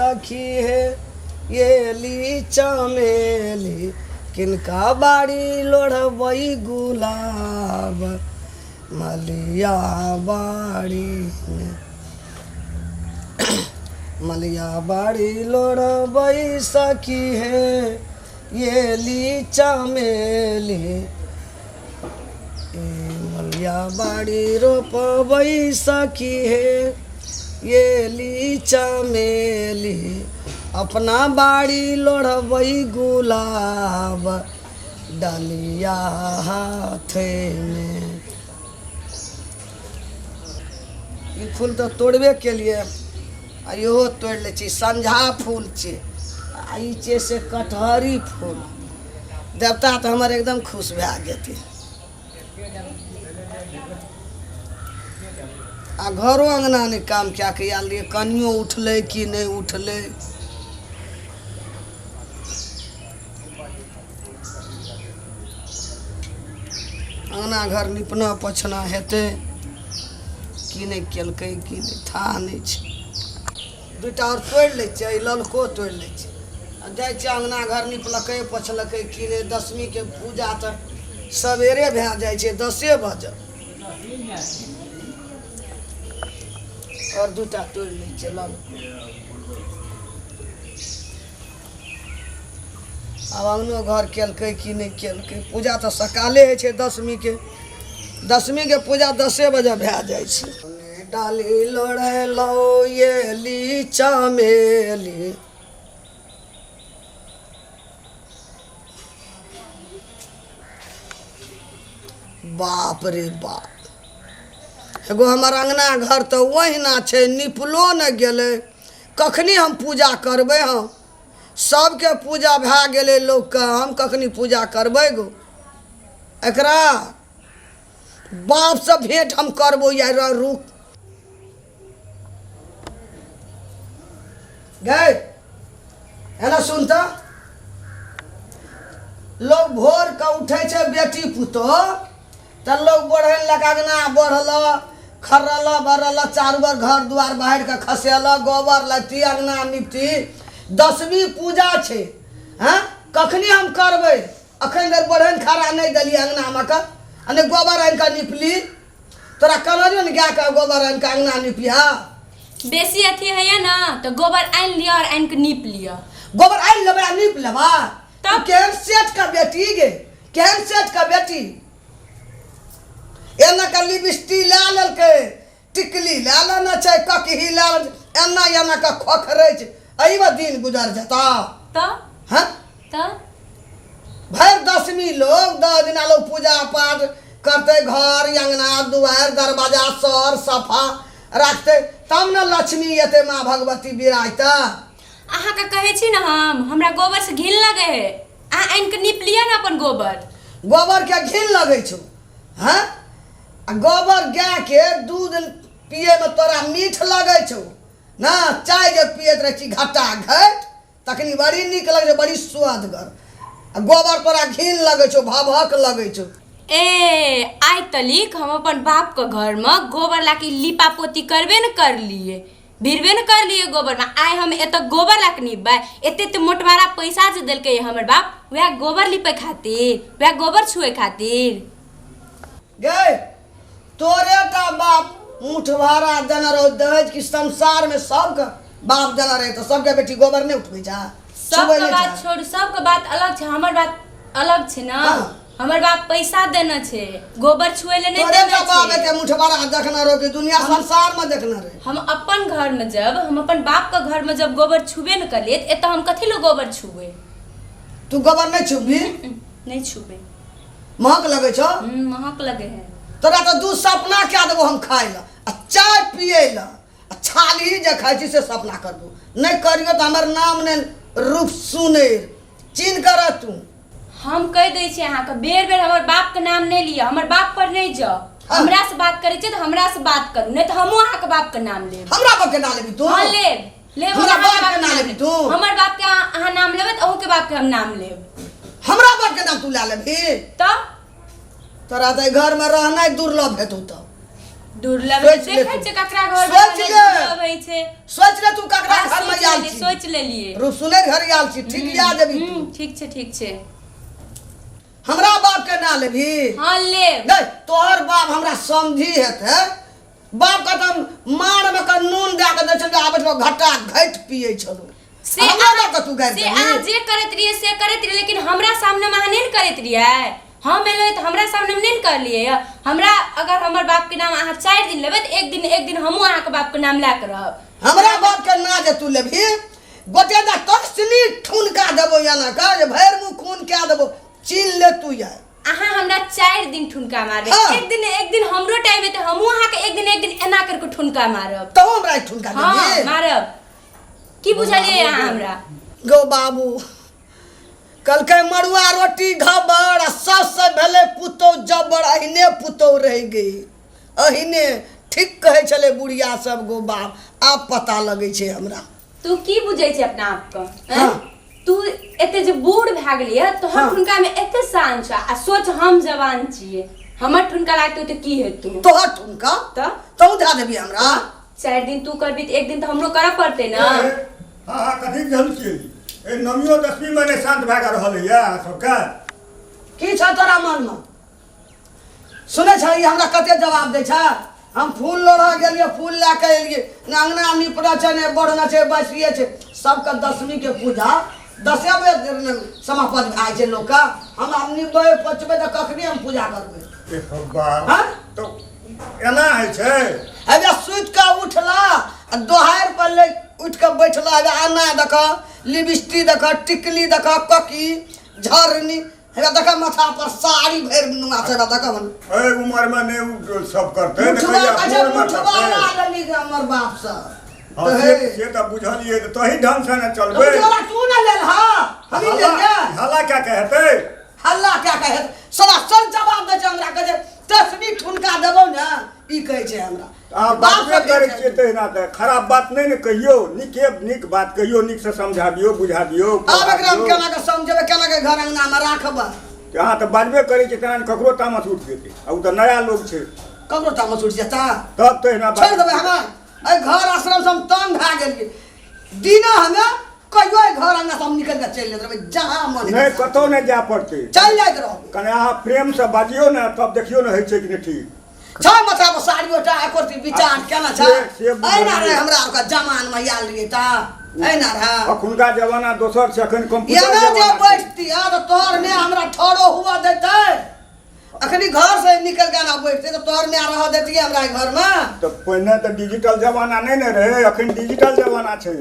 सखी हे ये ली चमेली, किनका बाड़ी लोढ़बै गुलाब मलिया बाड़ी में, मलिया बाड़ी लोढ़बै सखी हे ये ली चमेली, ए मलिया बाड़ी रोपबै सखी हे ये ली चमेली, अपना बाड़ी लोढ़बै गुलाब डलिया हाथेमे। ई फूल तऽ तोड़बे केलियै, आ इहो तोड़ि लै छी। संझा फूल छै आ ई छै से कटहरी फूल। देवता तऽ हमर एकदम खुश भए जेतै। आ घरो अङ्गना नहि काम कए कऽ आयल रहियै, कनियो उठलै कि नहि उठलै। अङ्गना घर निपना पोछना हेतै कि नहि, केलकै कि नहि थाह नहि छै। दूटा आओर तोड़ि लै छियै, ई ललको तोड़ि लै छियै आ जाइ छियै अङ्गना घर निपलकै पोछलकै कि नहि। दशमीके पूजा तऽ सवेरे भए जाइ छै, 10 बजे। आओर दूटा तोड़ि लै छियै ललको। आब अङ्गनो घर केलकै कि नहि केलकै। पूजा तऽ सकाले होइ छै दशमीके, दशमीके पूजा 10 बजे भए जाइ छै। डाली लोढ़ेलहुँ एली चमेली, बाप रे बाप, एगो हमर अङ्गना घर तऽ ओहिना छै, निपलो नहि गेलै। कखनी हम पूजा करबै? हम सबके पूजा भए गेलै लोकके, हम कखनी पूजा करबै गो? एकरा बापसँ भेँट हम करबो। या रुक गए, एना सुन तऽ, लोग भोर के उठै छै बेटी पुतोह तऽ लोग बढ़ै लए अङ्गना बढ़ल, खर्रल बरल, चारू बर घर दुआर बाहर के खसेल, गोबर लैती, अङ्गना निपती। दसमी पूजा छै, हँ, कखनी हम करबै? अखन धरि बढ़ैन खड़ा नहि देलियै अङ्गनामे के आ नहि गोबर आनि कऽ निपली। तोरा कहलियौ ने गायके गोबर आनि कऽ अङ्गना निपिहा। बेसी अथी होइए ने तऽ गोबर आनि लिअ आओर आनि कऽ नीप लिअ। गोबर आनि लेबै आ नीप लेबै? तब? केहन सेठ के बेटी गे, केहन सेठ के बेटी! एना के लिपस्टिक लए लेलकै, टिकली लए लेने छै, ककही लए लेने छै, एना एना के खोखरै छै। एहिमे दिन गुजर जेता? तऽ हँ? तऽ भरि दशमी लोग 10 दिना लोग पूजा पाठ करतै, घर अङ्गना दुआरि दरवाजा सर सफा राखतै, तब ने लक्ष्मी एतै, माँ भगवती बिराजतै। अहाँके कहै छी ने हम, हमरा गोबरसँ घिन लगै है। अहाँ आनि कऽ नीप लिअ ने अपन गोबर। गोबरके घिन लगै छौ? हँ, आ गोबर गायके दूध पियैमे तोरा मीठ लगै छौ ने? चाय जे पियैत रहै छी घटा घट, तखनी बड़ी नीक लगै छै, बड़ी स्वादगर। आ गोबर तोरा घिन लगै छौ, भभक लगै छौ। ए आइ तलिक हम अपन बापके घरमे गोबर ला के लिपा पोती करबे ने करलिए, भिड़बे ने करलिए गोबरमे। आइ हम एतऽ गोबर ला के निपबै? एते एते मोटवारा पैसा जे देलकै हमर बाप, वएह गोबर लिपै खातिर, वएह गोबर छुए खातिर? गै, तोरे टा बाप मुठभारा देने रहो दहेज कि संसारमे सबके बाप देने रहे? तऽ सबके बेटी गोबर नहि उठबै छै, छुबै सबके नहि बात छै? छोड़ू, सबके बात अलग छै, हमर बात अलग छै ने। हाँ। हमर बाप पैसा देने छै, गोबर छुए ले नहि तोरे देने टा बाप छै। एते मुठभारा देखने रहो कि दुनिया संसारमे देखने रहे? हम अपन घर में जब, हम अपन बाप के घर में जब गोबर छुबे न करलिए, तऽ एतऽ हम कथी लए गोबर छुबै? तू गोबर नहि छुबही? नहि छुबै। महक लगै छौ? महक लगे है। तोरा तऽ दू सपना कए देबो हम, खाय लए आ चाय पियै लए, आ छाली जे खाइ छी से सपना करबो। नहि करियो तऽ हमर नाम नहि रूप सुनेर, चिन्ह कर तू। हम कहि दै छी अहाँके, बेर बेर हमर बाप के नाम नहि लिअ, हमर बाप पर नहि जाउ। हाँ। हमरा से बात करै छियै तऽ हमरा से बात करू, नहि तऽ हमहूँ अहाँके बाप के नाम लेब। हमरा बाप के नाम लेबी तू? हाँ, लेब, लेब। हमरा अहाँके बाप के नाम लेबी तू? हमर बाप के अहाँ नाम लेबै तऽ अहूँके बाप के हम नाम लेब। हमरा बाप के नाम तू लए लेबही? तऽ तोरा तऽ घर में रहनाइ दुर्लभ हेतौ। तऽ दुर्लभ सोचि ले देखै तू। छै ककरा घर सोचि ले। दुर्लभ होइ छै। सोच ले तू ककरा हाँ, घर में सोचि आयल लेलियै, छी। सोचि लेलियै। रूप सुनर घर आयल छी, ठीक याद अभी। ठीक छै, ठीक छै। हमरा बाप के ना लेबही? हाँ, लेब। नहीं, तोहर बाप हमरा समझी हेतै। बाप के तऽ मार में के नून दए के दै छलियै, आबै छलौ घटा घटि पियै छलौ। से हमरा बाप के तू गारि से देबही? अहाँ जे करैत रहियै से करैत रहियै, लेकिन हमरा सामने में अहाँ नहि ने करैत रहियै। हम एलियै तऽ हमरा सामने में नहि ने करलियै। हमरा अगर हमर बाप के नाम अहाँ 4 दिन लेबै तऽ एक दिन एक दिन हमहूँ अहाँके बाप के नाम लए कऽ रहब। हमरा बाप के ना जे तू लेबही, गोटे दा तसनी ठुनका देबो एना के जे भरि मुँह खून कए देबो। चिन्ह ले तू यार। अहाँ हमरा 4 दिन ठुनका मारबै। हाँ। एक दिन एक दिन हमरो टाइम एतै, हमहूँ अहाँके एक दिन एक दिन एना करके ठुनका मारब। तहूँ हमरा ठुनका हाँ, देबही? मारब। की बुझलियै अहाँ हमरा? गौ बाबू, कहलकै मड़ुआ रोटी घबर आ सबसे भेलै पुतहु जबर, अहिने पुतहु रहि गई अहिने। ठीक कहै छलै बुढ़िया सब गो बाप, आब पता लगै छै हमरा। तू की बुझै छै अपना आपके? हाँ। तू एते जे बूढ़ भए गेलियै तोहर हाँ। ठुनका में एते शान छ, आ सोच हम जवान छियै, हमर ठुनका लागतौ तऽ की हेतौ? तोहर ठुनका? तऽ तहूँ धरा देबही हमरा? 4 दिन तू करबी तऽ एक दिन तऽ हमरो करऽ पड़तै ने। हाँ हाँ, कथी जल छियै ए? नवमियो दसमी में नहि शांत भए कऽ रहल होइए अहाँ सबके? की छ तोरा मनमे? सुनै छ ई हमरा कते जवाब दै छ। हम फूल लोढ़ऽ गेलियै, फूल लए कऽ एलियै, ने अङ्गना निपने छै ने बढ़ने छै, बसिए छै। सबके दसमीके पूजा 10 बजे समापन भए जाइ छै लोकके। हम आब निपबै पोछबै तऽ कखनी हम पूजा करबै? ए हब्बा, हाँ? तऽ एना होइ छै? अबे सुति कऽ उठला आ दोहारि पर ले उठि कऽ बैठला। अबे आना देख, लिपस्टिक देख, टिकली देख, ककी झरनी हेबे देख, माथा पर साड़ी भरि नुआ छै, हेबे देख मन। एहि उमर में नहि उ सब करतै तऽ मुठवा कहिया कहै छै, भोरमे मुठवा करतै? ला लेली हमर बाप से। हाँ, से तऽ बुझलियै, तऽ तही ढंग से ने चलबै। मुठवा तू ने लेल, हाँ हम ही हल्ला लेलियै। हल्ला क्या के हेतै? हल्ला क्या कहे? सरासर जवाब दै छै हमरा, कहै छै तस्वीर ठुनका देबौ ने, ई कहै छै हमरा। अहाँ बाप बातबे से करै कहै छियै तहिना तऽ खराब बात नहि ने कहियौ, नीके नीक बात कहियौ, नीकसँ समझाबियौ बुझाबियौ। आब एकरा हम केना के समझेबै, केना के घर अंगना मे राखबै? अहाँ तऽ बाजबे करै छियै तेना ककरो तामस उठि जेतै, आ ओ तऽ नया लोक छै। ककरो तामस उठि जेतै तब तहिना छोड़ि देबै। हमरा एहि घर आश्रम से हम तंग भए गेलियै। दिना हमे कहियो एहि घर अंगना से हम निकलि कऽ चलि जाइत रहबै जहाँ मन नहि, कतहु नहि जाय पड़तै, चलि जाइत रहबै। कने अहाँ प्रेमसँ बाजियौ ने, तब देखियौ ने होइ छै कि नहि ठीक छै। माथा पर साड़ी ओटा एको रत्ती विचार केना छै? से एहिना रहै हमरा आरके जमानमे आयल रहियै तऽ एहिना रहै। अखुनका जमाना दोसर छै, अखन कंप्यूटर एना जे जमाना छै। बैठती आ तऽ तोहर माय हमरा ठहरो हुआ देतै? अखनी घर से निकल के ना बैठते तऽ तोहर माय रह देतियै हमरा एहि घरमे? तऽ पहिने तऽ डिजिटल जमाना नहि ने रहै, अखन डिजिटल जमाना छै,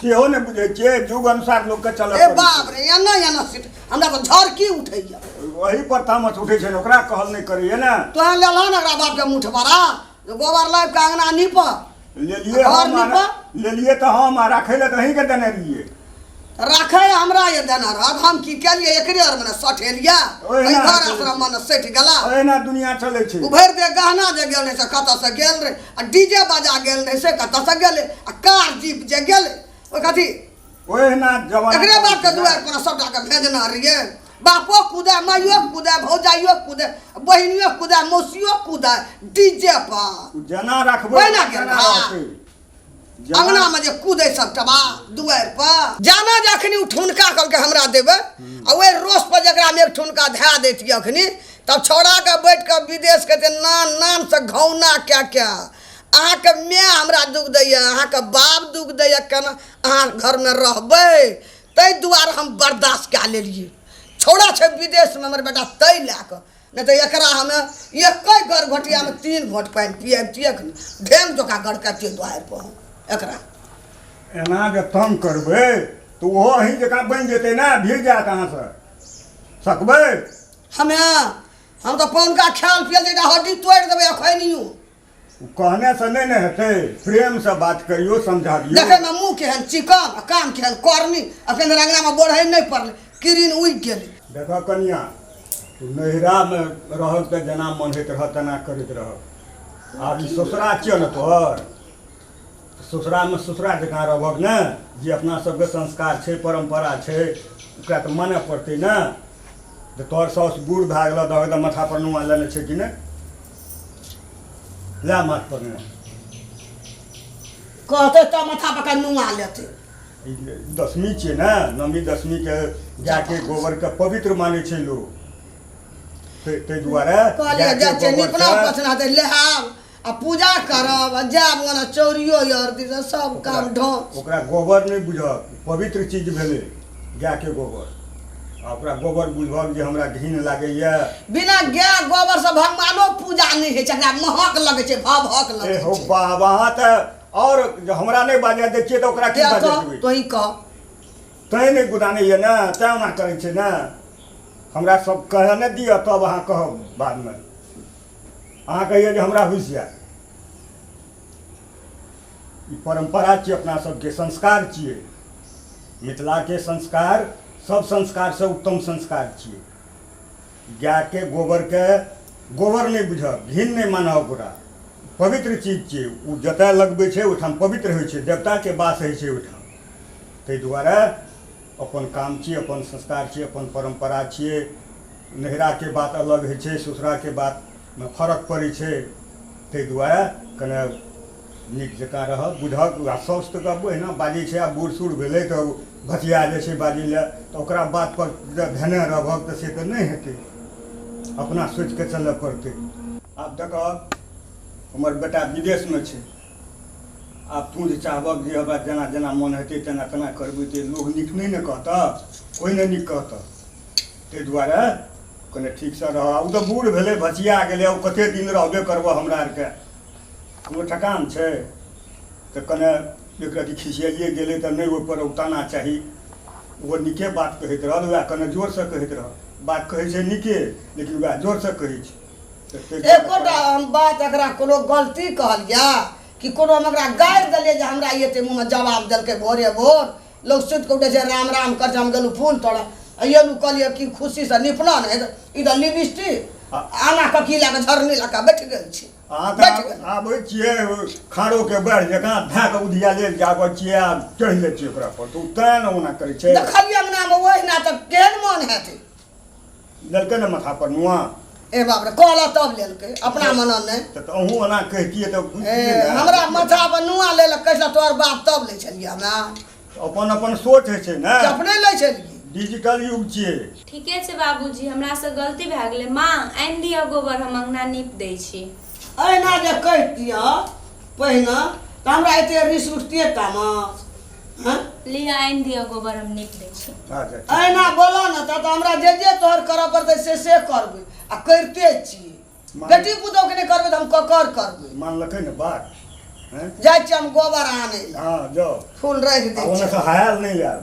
सेहो ने बुझै छियै। युग अनुसार लोकके चलऽ ए पड़ै बाप छै। रे, एना एना सीट हमरा तऽ झरकी उठैया। ओही पर तामस उठै छै ने, ओकरा कहल नहि करैया ने। तोहर लेलह ने एकरा बापके मुठ बड़ा गोबर लाबि कऽ अङ्गना नीप। लेलियै घर हम आ नीपऽ? लेलियै तऽ हम आ राखै लए तऽ अहीँके देने रहियै। राखै हमरा ये देना रहत, हम की केलियै? एकरे आर मने सठेलियै। ओहिना एहि घर छै। आश्रम मने सठि गेला। ओहिना दुनिया चलै छै। उभरि दे गहना जे गेल रहै से कतऽसँ गेल रहै, आ डीजे बाजा गेल रहै से कतऽसँ गेलै, आ कार जीप जे गेलै ओहि कथी? ओहिना जमाना एकरे बापके दुआरि पर सबटाके भेजना रहियै। बापो कूदे, माइयो कूदे, भौजाइयो कूदे, बहिनियो कूदे, मौसियो कूदे डीजे पर। जेना राखबै ओहिना गेल तेना हा। रहतै। जेना अंगना में जे कूदे सब टबा दुआरि पर जाना, जे अखनी उ ठुनका कहलकै हमरा देबै, आ ओहि रोस पर जकरा में एक ठुनका धए दैतियै अखनी, तब छौड़ा के बैठ कऽ विदेश के जे नान नान से घौना क्या क्या अहाँके माय हमरा दुख दैया, अहाँके बाप दुख दैया, केना अहाँ घरमे रहबै? ताहि दुआरे हम बर्दाश्त कए लेलियै। छौड़ा छै विदेशमे हमर बेटा, ताहि लए कऽ, नहि तऽ एकरा हमे एके गड़ घोटियामे 3 घोट पानि पियबितियै अखनी, ढेंग जकाँ गड़कतियै दुआरि पर हम एकरा। एना जे तंग करबै तऽ ओहो अहीं जकाँ बनि जेतै ने, भिड़ जायत अहाँसँ, सकबै? हमे हम तऽ पौनका खायल पियल जे हड्डी तोड़ि देबै अखनियो। ओ कहनेसँ नहि ने हेतै, प्रेमसँ बात करियौ, समझाबियौ। देखैमे मुँह केहन चिकन आ काम केहन करनी। अखन धरि अङ्गनामे बढ़ै नहि पड़लै, किरिन उगि गेलै। देखऽ कनिया, तू नैहरामे रहल तऽ जेना मन होइत रहऽ तेना करैत रहऽ। आब ई ससुरा छियौ ने तोहर, ससुरामे ससुरा जकाँ रहबक ने। जे अपना सबके संस्कार छै, परम्परा छै, ओकरा तऽ मानऽ पड़तै ने। तऽ तोहर साउस बूढ़ भए गेलऽ, दऽ माथा पर नुआ लेने छै कि नहि? लए माथ पर ने। कहते तऽ माथा पकड़ नुआ लेतै। ई दशमी छियै ने, नवमी दशमीके गायके गोबरके पवित्र मानै छै लोक, ताहि दुआरे कहलियै गायके जाइ छियै गोबरसँ निपना पोछना तऽ लेहाब आ पूजा करब आ जायब ओना चौरियो यार दिस सब काम ढों। ओकरा गोबर नहि बुझब, पवित्र चीज भेलै गायके गोबर। आ ओकरा गोबर बुझब जे हमरा घिन लागैए। बिना गाय गोबर से भगवानो पूजा नहि होइ छै, एकरा महक लगै छै, भभक ए लगै हो छै। बाबा, अहाँ तऽ आओर जे हमरा नहि बाजऽ दै छियै तऽ ओकरा की दे बाजऽ कह देबै? तोही कह। तैँ नहि गुदानैए ने, तैँ ओना करै छै ने। हमरा सब कहऽ नहि दिअ तब अहाँ कहब बादमे। अहाँ कहियौ जे हमरा हुसि जायत। ई परम्परा छियै, अपना सबके संस्कार छियै। मिथिलाके संस्कार सब संस्कारसँ उत्तम संस्कार छियै। गायके गोबरके गोबर नहि बुझब, घिन नहि मानब, ओकरा पवित्र चीज छियै। ओ जतय लगबै छै ओहिठाम पवित्र होइ छै, देवताके वास होइ छै ओहिठाम। ताहि दुआरे अपन काम छियै, अपन संस्कार छियै, अपन परम्परा छियै। नैहराके बात अलग होइ छै, ससुराके बातमे फरक पड़ै छै। ताहि दुआरे कने नीक जकाँ रहब, बुझब। आ साउस तऽ ओहिना बाजै छै, आ बूढ़ सूढ़ भेलै तऽ भसिया जाइ छै बाजै लए, तऽ ओकरा बातपर धेने रहबक तऽ से तऽ नहि हेतै। अपना सोचिके चलऽ पड़तै। आब देखहक, हमर बेटा विदेशमे छै। आब तू जे चाहबक जे हमरा जेना जेना मोन हेतै तेना तेना करबै तऽ लोक नीक नहि ने कहतऽ, कोइ नहि नीक कहतऽ। ताहि दुआरे कने ठीकसँ रह। ओ तऽ बूढ़ भेलै, भसिया गेलै, ओ कते दिन रहबे करबऽ, हमरा आरके कोनो ठकान छै? तऽ कने एक रति खिसियाइए गेलै तऽ नहि ओहिपर उताना चाही। ओहो नीके बात कहैत रहल, वएह कने जोरसँ कहैत रहल। बात कहै छै नीके, लेकिन वएह जोरसँ कहै छै। तऽ ताहि दुआरे एकोटा हम बात एकरा कोनो गलती कहलियै कि कोनो हम एकरा गारि देलियै जे हमरा ई एते मुँहमे जवाब देलकै? भोरे भोर लोक सुति कऽ उठै छै, राम राम करै छै। हम गेलहुँ फूल तोड़ऽ, एलहुँ, कहलियै कि खुशीसँ निपना नहि, ई तऽ लिपस्टिक आना कऽ की लए कऽ झरनी लए कऽ बैठ गेल छी। अहाँ बैठ तऽ गेल। आबै छियै खारोके बाढ़ि जकाँ धए कऽ उधिया लेल जाबै छियै आ चढ़ि जाइ छियै ओकरा पर, तऽ ओ तैँ ने ओना करै छै। देखलियै अंगनामे ओहिना तऽ केहन मोन हेतै? लेलकै ने माथा पर नुआ। ए बाप रे, कहलक तब लेलकै, अपना मना नहि। तऽ अहूँ ओना कहितियै तऽ ए बुझतियै ने। हमरा माथा पर नुआ लेलक, कैसे तोहर बाप तब लै छलियै हमरा? अपन अपन सोच होइ छै ने। कि अपने लै छलियै? डिजिटल युग छियै। ठीके छै बाबूजी, हमरासँ गलती भए गेलै। माँ, आनि दिअ गोबर, हम अङ्गना नीप दै छी। एहिना जे कहि दिअ पहिने तऽ हमरा एते रिस उठतियै तामस? हँ, लिअ, आनि दिअ गोबर, हम नीप दै छी। अच्छा ठीक। एहिना बोलऽ ने तऽ हमरा जे जे तोहर करऽ पड़तै से से करबै आ करिते छियै। बेटी पुतोहके नहि करबै तऽ हम ककर करबै? मानलकै ने बात? हैं? जाइ छियै हम गोबर आनै लए। हँ, जाउ। फूल राखि आ दै ओन्नेसँ छियै। हायल नहि आयल।